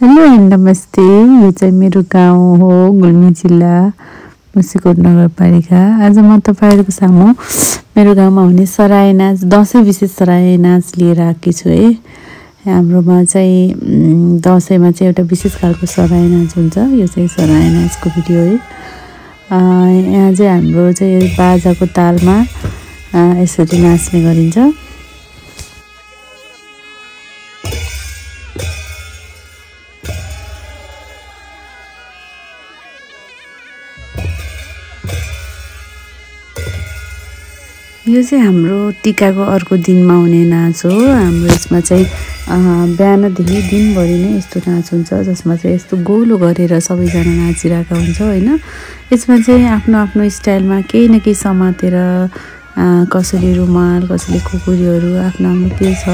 Hello and नमस्ते। यो चाहिँ मेरो गाउँ हो, गुल्मी जिल्ला, मुसिकोट नगरपालिका। आज म तपाईँहरूको सामु मेरो गाउँमा हुने सराय नाच, दसैँ विशेष सराय नाच लिएर आएकी छु है। हाम्रोमा चाहिँ दसैँमा चाहिँ एउटा विशेष खालको सराय नाच हुन्छ। यो चाहिँ सराय नाचको भिडियो है। यहाँ चाहिँ हाम्रो चाहिँ बाजाको तालमा यसरी नाच्ने गरिन्छ। यो चाहिँ हाम्रो टिकाको अर्को दिनमा हुने नाच हो। हाम्रो यसमा चाहिँ बिहानदेखि दिनभरि नै यस्तो नाच हुन्छ, जसमा चाहिँ यस्तो गोलो गरेर सबैजना नाचिरहेका हुन्छ होइन। यसमा चाहिँ आफ्नो आफ्नो स्टाइलमा केही न केही समातेर, कसैले रुमाल, कसैले खुकुरीहरू आफ्नो आफ्नो के छ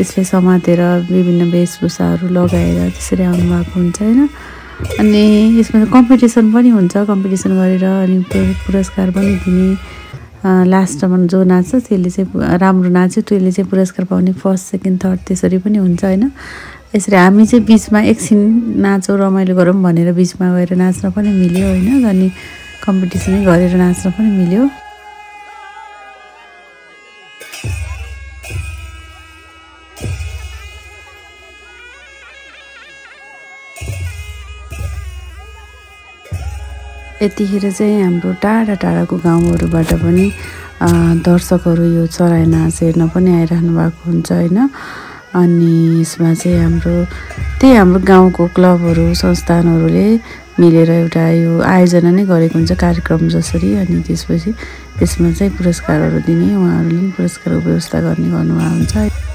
त्यसले समातेर विभिन्न वेशभूषाहरू लगाएर त्यसरी आउनुभएको हुन्छ होइन। अनि यसमा कम्पिटिसन पनि हुन्छ। कम्पिटिसन गरेर अनि पुरस्कार पनि दिने, लास्टमा जो नाच्छ त्यसले चाहिँ राम्रो नाच्यो त्यसले चाहिँ पुरस्कार पाउने, फर्स्ट सेकेन्ड थर्ड त्यसरी पनि हुन्छ होइन। यसरी हामी चाहिँ बिचमा एकछिन नाचौँ, रमाइलो गरौँ भनेर बिचमा गएर नाच्न पनि मिल्यो होइन। अनि कम्पिटिसनै गरेर नाच्न पनि मिल्यो। यतिखेर चाहिँ हाम्रो टाढा टाढाको गाउँहरूबाट पनि दर्शकहरू यो सराय नाच हेर्न पनि आइरहनु भएको हुन्छ होइन। अनि यसमा चाहिँ हाम्रो गाउँको क्लबहरू, संस्थानहरूले मिलेर एउटा यो आयोजना नै गरेको हुन्छ कार्यक्रम जसरी। अनि त्यसपछि त्यसमा चाहिँ पुरस्कारहरू दिने, उहाँहरूले पनि पुरस्कारको व्यवस्था गर्नुभएको हुन्छ।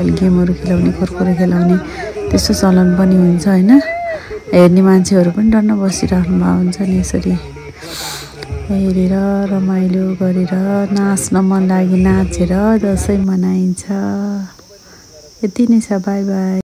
गेमहरू खेलाउने, कुरकुरे खेलाउने त्यस्तो चलन पनि हुन्छ होइन। हेर्ने मान्छेहरू पनि डन्न बसिराख्नु भएको हुन्छ नि। यसरी हेरेर रमाइलो गरेर नाच्न मन लागि नाचेर दसैँ मनाइन्छ। यति नै छ। By by.